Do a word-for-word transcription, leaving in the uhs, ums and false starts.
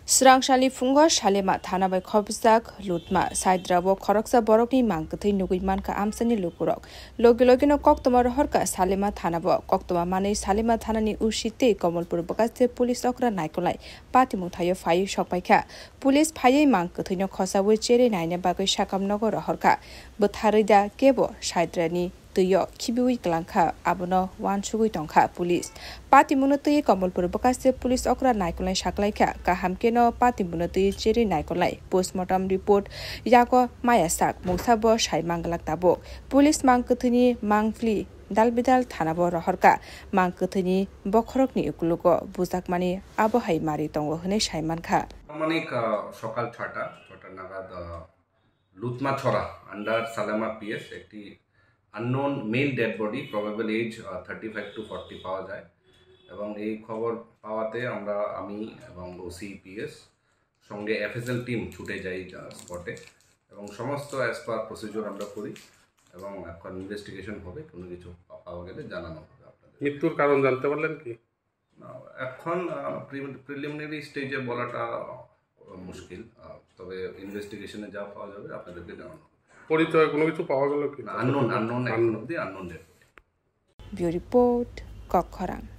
Srangsalni phungo Salema thana bai khopjak lutma, Saidra-o khoroksa borokni mang kwthwi nugwi mankha amchaini lukurok. Logi logino koktwma rohorkha Salema thana-o. Koktwma manwi Salema thanani O C tei Komolpur bwkhaste police okra naikolnai patimung thaio phaiwi sokpaikha. Police phaiwi mang kwthwino khosaui cherwi naina bagwi sakam nogo rohorkha. Bwtharwi da kebo Saidrani twi-o khibiui kwlangkha, abono uansugui tongkha police. Patimungno twiwi Komolpur bwkhaste police okra naikolnai saklaikha, kaham kheno patimungno twiwi cherwi naikolnai. Postmortem report yago maya sak, mungsa bo sai manglak tabuk. Police mang kwthwini mangpili dalbidal thanabo rohorkha, mang kwthwini bokhorokni ukulugo bujakmani abo hai mari tongo hwnwi sai mankha. আনুমানিক আহ, সকাল ছটা ছটা নাগাদ আহ, Lutmachhara under Salema PS একটি unknown male dead body, probable age thirty five to forty পাওয়া যায়। এবং এই খবর পাওয়াতে আমরা, আমি এবং ওসি পিএস সঙ্গে এফএসএল টিম ছুটে যাই স্পটে এবং সমস্ত অ্যাজ পার প্রসিডিউর আমরা করি এবং এখন ইনভেস্টিগেশন হবে। কোনো কিছু পা- পাওয়া গেলে জানানো হবে আপনাদের। মৃত্যুর কারণ জানতে পারলেন কি? না, এখন প্রিলিমিনারি স্টেজে বলাটা আহ, মুশকিল। আহ, তবে ইনভেস্টিগেশনে যা পাওয়া যাবে আপনাদেরকে জানানো হবে। পরিচয় কোনো কিছু পাওয়া গেল কি? আননোন আননোন এখন অবধি unknown dead body. Bureau report, Kokkhorang.